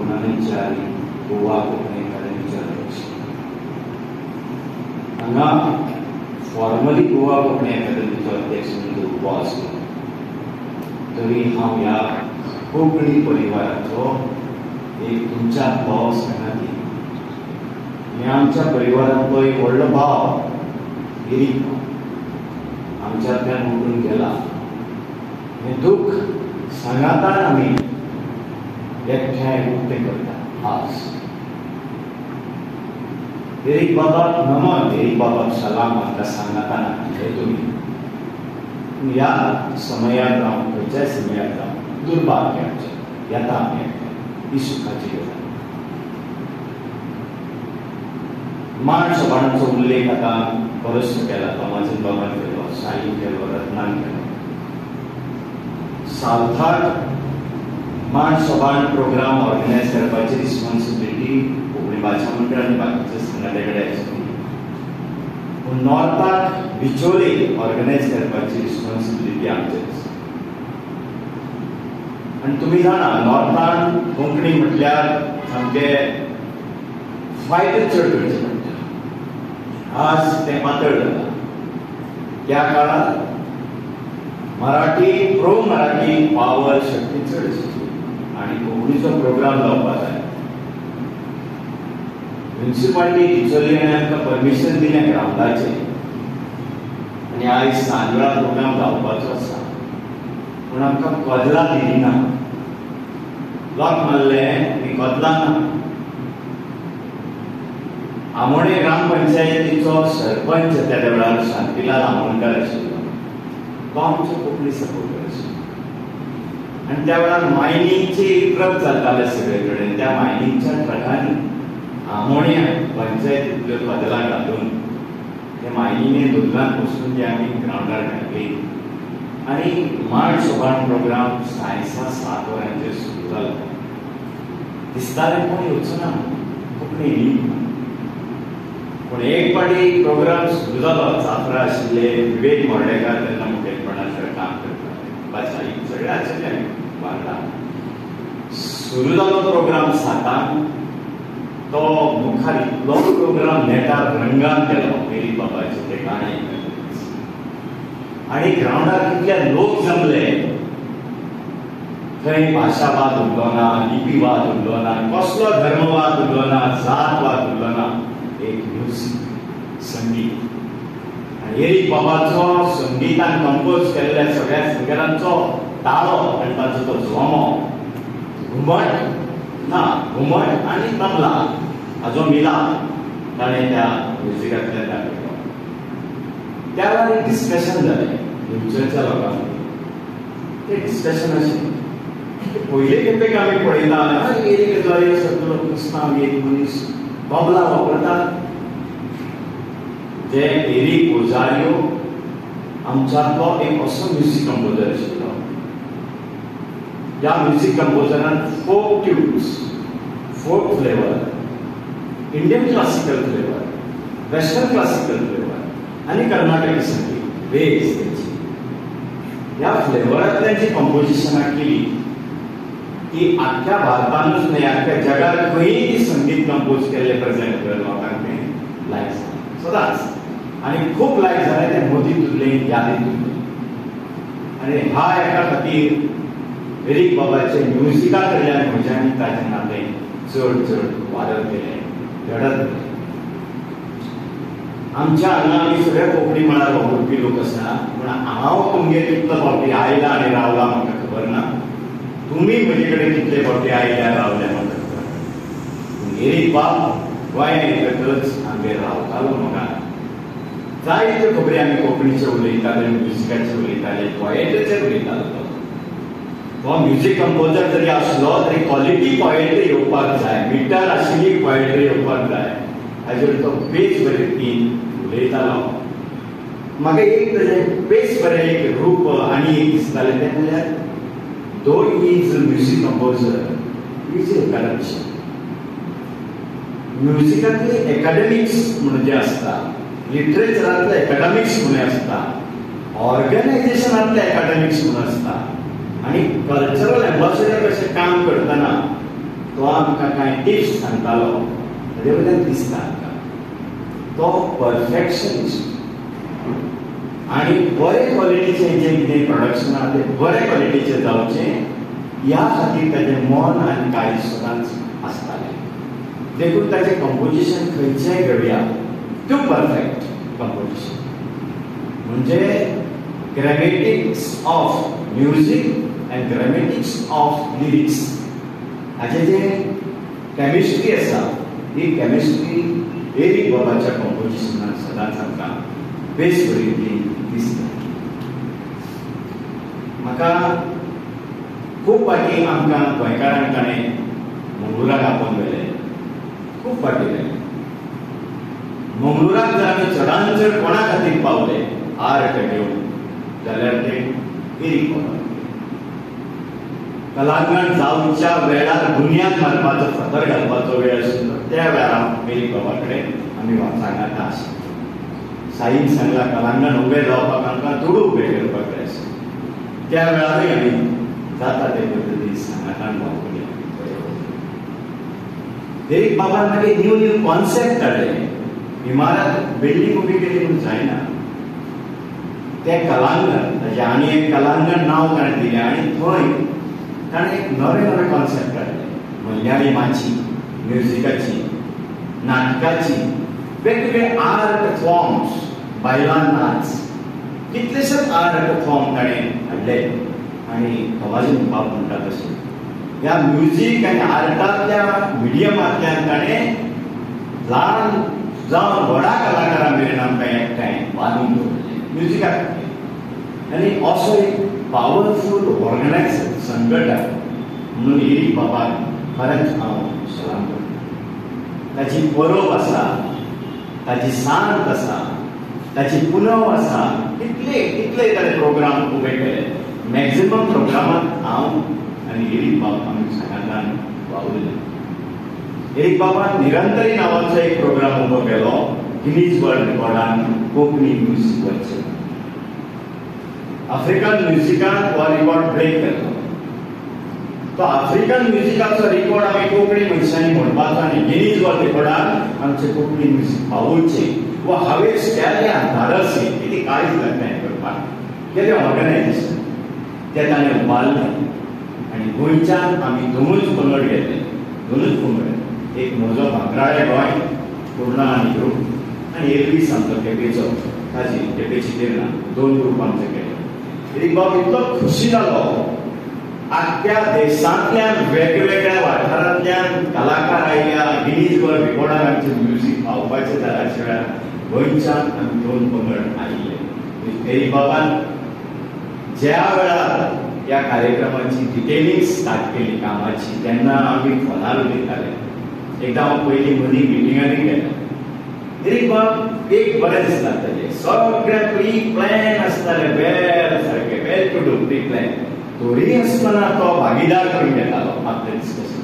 पुर्णानंद च्यारी, गोवा कोंकणी अकादमीचे अध्यक्ष. हांगा फॉर्मली गोवा कोंकणी अकादमीचो अध्यक्ष म्हणून उबो आसलो तरी हांव ह्या कोंकणी परिवाराचो एक तुमच्यांतलो सांगाती. हे आमच्या परिवारांतलो एक व्हडलो भाव एरीक आमच्यांतल्यान उठून गेला. हें दुःख सांगातान आमी एकठांय उक्तें करता. आज एरीक बाबाक नमन, एरीक बाबाक सलाम आमकां सांगातान हाडले तुमी. ह्या समयार जावं खंयच्याय समयार जावं दुर्भाग्य आमचें येता आमी एकठांय, ही सुखाची गजाल. मांड सभाणांचो उल्लेख आतां बरोचसो केला, तोमाजीन बाबान केलो, साईन केलो, रत्नान केलो. सावथाक मांड सभाण प्रोग्राम ऑर्गनायज करपाची रिस्पॉन्सिबिलिटी कोंकणी भाशा मंडळ आनी बाकीच्या संघटने कडेन आशिल्ली, पूण नॉर्थाक बिचोले ऑर्गनायज करपाची रिस्पॉन्सिबिलिटी आमची आसा. आनी तुमी जाणा नॉर्थान कोंकणी म्हटल्यार सामकें फायट चड करचें पडटा. आज तें पातळ जालां. त्या काळार मराठी, प्रो मराठी पावर शक्ती चड आशिल्ली आनी कोंकणीचो प्रोग्राम जावपाक जाय. म्युनिसिपालिटी बिचोली हाणें आमकां परमिशन दिलें ग्रावंडाचें आनी आयज सांजवेळा प्रोग्राम जावपाचो आसा, पूण आमकां कदलां दिली ना. लॉक मारलें आनी कदलां ना. आमोणे ग्रामपंचायतीचो सरपंच त्या वेळार शांतीलाल आमोणकार आशिल्लो, तो आमचो कोंकणी सपोर्टर आशिल्लो. आनी त्या वेळार मायनिंगचे ट्रक चलताले सगळे कडेन. त्या मायनिंगच्या ट्रकांनी आमोण्या पंचायतींतल्यो कदलां घालून ते मायनिंगे दुर्गान वचून ते आमी ग्रावंडार घातली आनी मांड सोबाण प्रोग्राम सायसा 7 वरांचेर सुरू जालो. दिसतालें कोण येवचो ना, कोंकणी न्ही. पूण एक पाटी प्रोग्राम सुरू जालो. चाफ्रा आशिल्ले, विवेक मोर्डेकार तेन्ना मुखेलपणान थंय काम करताले, भाशाई सगळे आशिल्ले आमी वांगडा. सुरू जालो प्रोग्राम 7, तो मुखार इतलो प्रोग्राम नेटार रंगान केलो एरीक बाबाचे ते गाणें आनी ग्रावंडार कितले लोक जमले. थंय भाशावाद उरलो ना, लिपीवाद उरलो ना, कसलो धर्मवाद उरलो ना, जातवाद उरलो ना, एक म्युजीक, संगीत. आनी एरीक बाबाचो संगीतान कंपोज केल्ल्या सगळ्या सिंगरांचो ताळो आनी ताचो तो जमो, घुमट ना, घुमट आनी तबला हाजो मिलाप ताणें त्या म्युजिकांतल्यान दाखयलो. त्या वेळार एक डिस्कशन जालें दिवचलच्या लोकांक. तें डिस्कशन अशें की पयले खेपेक आमी पळयता एरीक रोजारियो सगळो क्रिस्तांव एक मनीस तबला वापरतात. जे एरीक रोजारियो आमच्यांतलो एक असो म्युजीक कंपोजर आशिल्लो. ह्या music कंपोजरान folk tunes, folk flavour, Indian classical flavour, western classical flavour आनी कर्नाटकी संगीत बेस तेची ह्या फ्लेवरांतल्यान जी कंपोजिशनां केली ती आख्ख्या भारतानूच न्हय आख्ख्या जगार खंयी ती संगीत कंपोज केल्लें प्रेजेंट कर लोकांक तें लायक जालें सदांच. आनी खूब लायक जालें तें मोदीत उरलें, यादीत उरलें. आनी ह्या एका खातीर एरीक बाबाचे म्युजिका कडल्यान म्हज्या आनी ताचें नातें चड चड वाडत गेलें, घडत गेलें. आमच्या हांगा आमी सगळे कोंकणी मळार वावुरपी लोक आसा, पूण हांव तुमगेर कितलो फावटी आयला आनी रावला म्हाका खबर ना, तुमी म्हजे कडेन कितले फावटी आयल्या रावल्या म्हाका खबर ना. पूण एरीक बाब गोंयांत येतकच आमगेर रावतालो मोगान. जायत्यो खबरी आमी कोंकणीच्यो उलयताले, म्युजिकाच्यो उलयताले, पोएट्रीचेर उलयतालो. तो म्युजीक कंपोजर जरी आसलो तरी क्वॉलिटी पोएट्री येवपाक जाय, मिटर आशिल्ली पोएट्री येवपाक जाय, हाजेर तो बेस बरे रितीन उलयतालो. म्हाका एक ताजें बेस बरें एक रूप आनी एक दिसतालें तें म्हणल्यार though is a music composer is academician. म्युजिकांतले academics म्हणून जे आसता, लिटरेचरांतले एकाडेमिक्स म्हणून आसता, ऑर्गनायझेशनांतले एकाडेमिक्स म्हणून आसता, आनी कल्चरल एम्बॅसिडर कशें काम करतना तो आमकां कांय टिप्स सांगतालो ताजे वयल्यान दिसता आमकां तो परफेक्शनिस्ट आनी बरे क्वॉलिटीचें जें कितें प्रोडक्शन आहा तें बरे क्वॉलिटीचें जावचें ह्या खातीर ताजें मन आनी काळीज सदांच आसतालें. देखून ताजें कंपोजिशन खंयचेंय घेवया टू परफेक्ट कंपोजिशन म्हणजे grammatics of music and grammatics of lyrics हाचें जें केमिस्ट्री आसा ही केमिस्ट्री एरीक बाबाच्या कंपोजिशनान सदांच आमकां बेस बरी दिसता. म्हाका खूब फावटी आमकां गोंयकारांक ताणें मंगळुराक आपोवन व्हेलें, खूब फावटी व्हेलें. मंगळुराक जर आमी चडान चड कोणा खातीर पावले आर्ट घेवन जाल्यार ते एरीक बाबा. कलांगण जावच्या वेळार बुन्याद मारपाचो फातर घालपाचो वेळ आशिल्लो त्या वेळार एरीक बाबा कडेन आमी सांगाता आशिल्ले. साईन सांगला कलांगण उबें जावपाक आमकां दुडू उबे करपाक जाय आशिल्ले. त्या वेळारूय आमी जाता ते पद्दतीन सांगातान वावुरले. एरीक बाबान मागीर न्यू न्यू कॉन्सेप्ट हाडले. इमारत बिल्डींग उबी केली म्हणून जायना, तें कलांगण ताजें आनी एक कलांगण नांव ताणें दिलें आनी थंय ताणें एक नवे नवे कॉन्सेप्ट हाडले. मल्याळी माची, म्युजिकाची, नाटकाची, वेगवेगळे आर्ट फॉर्म्स, बायलां नाच, कितलेशेच आर्ट फॉर्म ताणें हाडले. आनी कवाजीन बाब म्हणटा तशें ह्या म्युजीक आनी आर्टांतल्या मिडियमांतल्यान ताणें ल्हान जावन व्हडा कलाकारां मेरेन आमकां एकठांय बांदून दवरलें म्युजिका खातीर. आनी असो एक पावरफूल ऑर्गनायजर संघटक म्हणून एरीक बाबाक खरेंच हांव सलाम करता. ताची परब आसा, ताची सांत आसा, ताची पुनव आसा, कितले कितले ताणे प्रोग्राम उबे केले. मॅक्झिमम प्रोग्रामांत हांव आनी एरीक बाब आमी सांगातान वावुरले. एरीक बाबान निरंतरी नांवाचो एक प्रोग्राम उबो केलो गिनीज वर्ल्ड रेकॉर्डान कोंकणी म्युजीक वचचें. आफ्रिकन म्युजिकान हो रिकॉर्ड ब्रेक केलो. तो आफ्रिकन म्युजिकाचो रिकॉर्ड आमी कोंकणी मनशांनी म्हणपाचो आनी गिनीज वर्ल्ड रेकॉर्डान आमचें कोंकणी म्युजीक पावोवचें वा हावेस केल्ल्या धाडस कितें काळीज लागता हें करपाक, केलें ऑर्गनायजेशन तें ताणें उबारलें. आनी गोंयच्यान आमी दोनूच पंगड गेले, दोनूच पंगड, एक म्हजो भांगराळे गोंय पूर्णा आनी ग्रूप आनी एल्वीस आमचो केपेचो ताजी केपेची किर्णा, दोन ग्रूप आमचे केले. एरीक बाब इतलो खुशी जालो, आख्ख्या देशांतल्यान वेगवेगळ्या वाठारांतल्यान कलाकार आयल्या गिनीज वर्ल्ड रेकॉर्डार आमचें म्युजीक पावपाचें जाल्या वेळार गोंयच्यान आमी दोन पंगड आयिल्ले. एरीक बाबान ज्या वेळार ह्या कार्यक्रमाची डिटेलिंग स्टार्ट केली कामाची तेन्ना आमी फोनार उलयताले. एकदां हांव पयलीं मदीं मिटिंगांनी गेलें. एरीक बाब एक बरें दिसता ताजें सगळें प्री प्लॅन आसतालें, वेल सारकें well to do pre plan. तरी आसतना तो भागीदार करून घेतालो आपल्या डिस्कशन,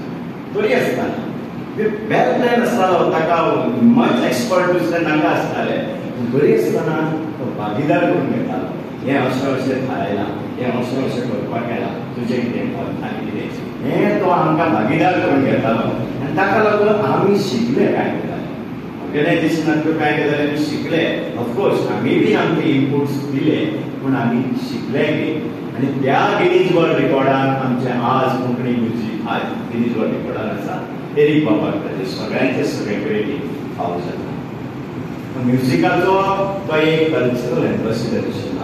तरी आसतना वेल प्लॅन आसतालो, ताका मच एक्सपर्ट दुसरें नाका आसतालें, तरी आसतना तो भागीदार करून घेतालो. हें अशें अशें थारायलां, हें अशें अशें करपाक गेलां, तुजें कितें मत आनी कितें, हें तो आमकां भागीदार करून घेतालो. आनी ताका लागून आमी शिकले कांय गजाली ऑर्गनायजेशनांतल्यो कांय गजाली आमी शिकले. ऑफकोर्स आमी बी आमचे इनपुट्स दिले पूण आमी शिकले बी. आनी त्या गिनीज वर्ल्ड रेकॉर्डान आमचें आज कोंकणी म्युजीक आज गिनीज वर्ल्ड रेकॉर्डान आसा. एरीक बाबाक ताजें सगळ्यांचे सगळे क्रेडीट फावो जाता. म्युजिकाचो तो एक कल्चरल एम्बेसिडर आशिल्लो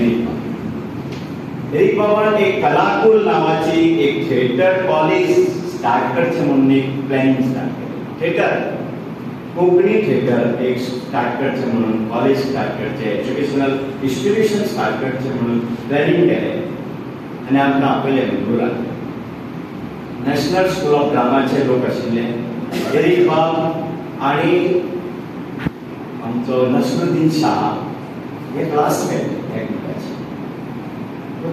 एरीक बाबा. एरीक बाबान एक कलाकुल नांवाची एक थिएटर कॉलेज स्टार्ट करचें म्हणून एक प्लॅनिंग स्टार्ट केलें. थिएटर, कोंकणी थिएटर एक स्टार्ट करचें म्हणून कॉलेज स्टार्ट करचें, एज्युकेशनल इन्स्टिट्यूशन स्टार्ट करचें म्हणून प्लॅनिंग केलें आनी आमकां आपयलें मंगळुराक. नॅशनल स्कूल ऑफ ड्रामाचे लोक आशिल्ले एरीक बाब आनी आमचो नसरुद्दीन शाह हे क्लासमेट एकमेकाचे.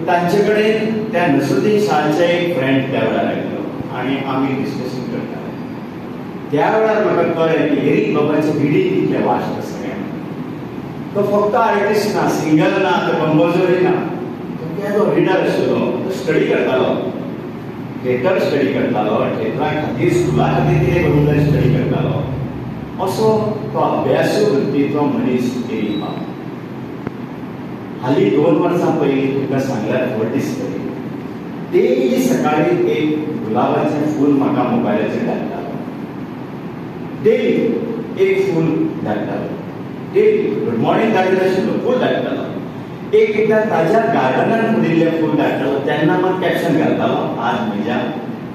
तांचे कडेन त्या नसरुद्दीन शाहचे एक फ्रेंड त्या वेळार आयिल्लो आनी आमी डिस्कशन करताले. त्या वेळार म्हाका कळ्ळें की एरीक बाबाचें रिडींग कितलें वास्ट आसा. तो फक्त आर्टिस्ट ना, सिंगर ना, तो कंपोजरूय ना, तो केदो रिडर आशिल्लो, तो स्टडी करतालो. थिएटर स्टडी करतालो, थिएटरा खातीर स्कुला खातीर कितें करूंक जाय स्टडी करतालो. असो तो अभ्यासू वृत्तीचो मनीस एरीक बाब. हालीं 2 वर्सां पयलीं तुमकां सांगल्यार फट दिसतली, डेली सकाळी एक गुलाबाचें फूल म्हाका मोबायलाचेर धाडटालो. डेली एक फूल धाडटालो, डेली गुड मॉर्निंग धाडिनाशिल्लो, फूल धाडटालो. एक एकदां ताज्या गार्डनान फुलिल्लें फूल धाडटालो, तेन्ना मात कॅप्शन घालतालो, आज म्हज्या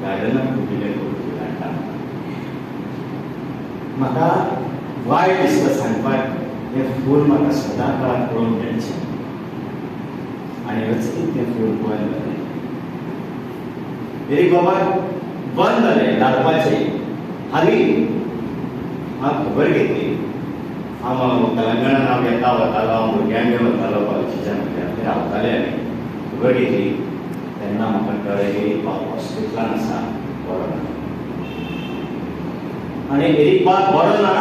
गार्डनान फुलिल्लें फूल धाडटा. म्हाका वायट दिसता सांगपाक, हें फूल म्हाका सदां काळाक पळोवंक मेळचें आनी अचकीत तें फूल बंद जालें. एरीक बाबा बंद जालें धाडपाचें. हालीं हांव खबर घेतली, हांव तेलंगणान हांव येता वतालो, हांव भुरग्यांगेर वतालो, कॉलेजीच्या म्हज्या थंय रावताले. आमी खबर घेतली तेन्ना म्हाका कळ्ळें एरीक बाब हॉस्पिटलान आसा, बरो ना. आनी एरीक बाब बरो ना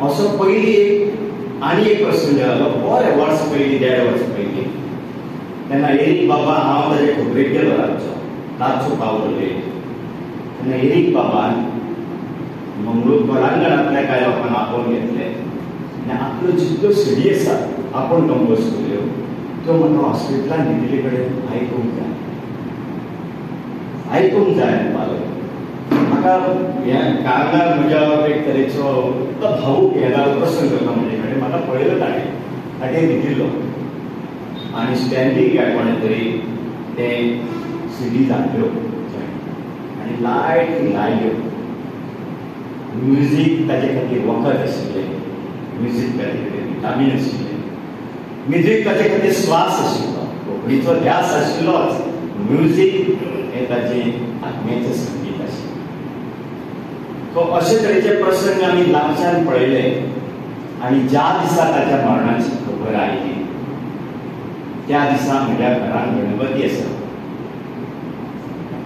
असो पयलीं एक आनी एक प्रसंग जालो, बरें वर्स पयलीं, 1.5 वर्स पयलीं. तेन्ना एरीक बाबा हांव ताजे खबरेक गेलो रातचो, रातचो पावलो लेट. तेन्ना एरीक बाबान मंगळूर कलांगणांतल्या कांय लोकांक आपोवन घेतले आनी आपल्यो जितल्यो सिडी आसा आपूण कंपोज केल्यो त्यो म्हाका हॉस्पिटलान न्हिदिल्ले कडेन आयकूंक जाय, आयकूंक जाय म्हणपाक. म्हाका हें कारणार म्हज्या एक तरेचो इतलो भावूक हें जालो प्रसंग जालो म्हजे कडेन. म्हाका पळयलो ताणें, ताणें न्हिदिल्लो आनी स्टॅनली काय कोणें तरी तें सिडी धाडल्यो आनी लायट लायल्यो. म्युजीक ताजे खातीर वखद आशिल्लें, म्युजीक ताजे खातीर विटामीन आशिल्लें, म्युजीक ताजे खातीर श्वास आशिल्लो, कोंकणीचो ध्यास आशिल्लोच, म्युजीक हें ताजें आत्म्याचें संगीत आशिल्लें. सो अशे तरेचे प्रसंग आमी लागच्यान पळयले आनी ज्या दिसा ताच्या मरणाची खबर आयली त्या दिसा म्हज्या घरान गणपती आसा,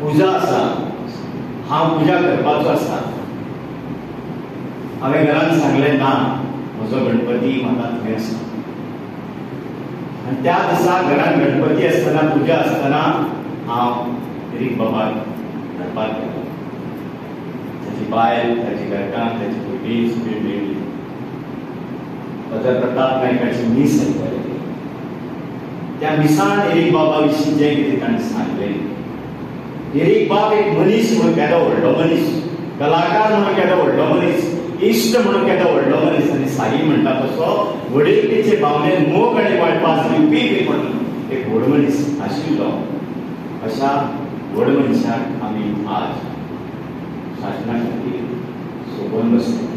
पुजा आसा, हांव पुजा करपाचो आसा. हांवें घरान सांगलें ना, म्हजो गणपती म्हाका थंय आसा. आनी त्या दिसा घरान गणपती आसतना, पुजा आसतना हांव एरीक बाबाक घडपाक गेलो. ताची बायल, ताची घरकान्न, ताची भुरगीं सगळीं मेळ्ळी. फादर प्रताप नायकाची मीस आयकली. त्या मिसान एरीक बाबा विशीं जें कितें ताणें सांगलें, एरीक बाब एक मनीस म्हणून केदो व्हडलो मनीस, कलाकार म्हणून केदो व्हडलो मनीस, इश्ट म्हणून केदो व्हडलो मनीस, आनी साई म्हणटा तसो वडीलकेचे भावनेन मोग आनी वाळपास दिवपी बी म्हणून एक व्हड मनीस आशिल्लो. अशा व्हड मनशाक आमी आज शासना खातीर सोबोवन बसले.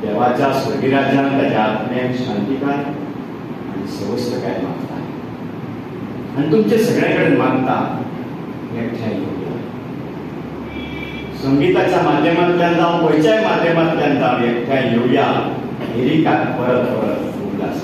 देवाच्या स्वर्गीराज्यान ताच्या आत्म्याक शांतिकाय आनी सवस्तकाय मागता आनी तुमचे सगळ्या कडेन मागता, एकठांय येवया. संगीताच्या माध्यमांतल्यान जावं, खंयच्याय माध्यमांतल्यान जावं, एकठांय येवया. एरिकाक परत परत उगडास.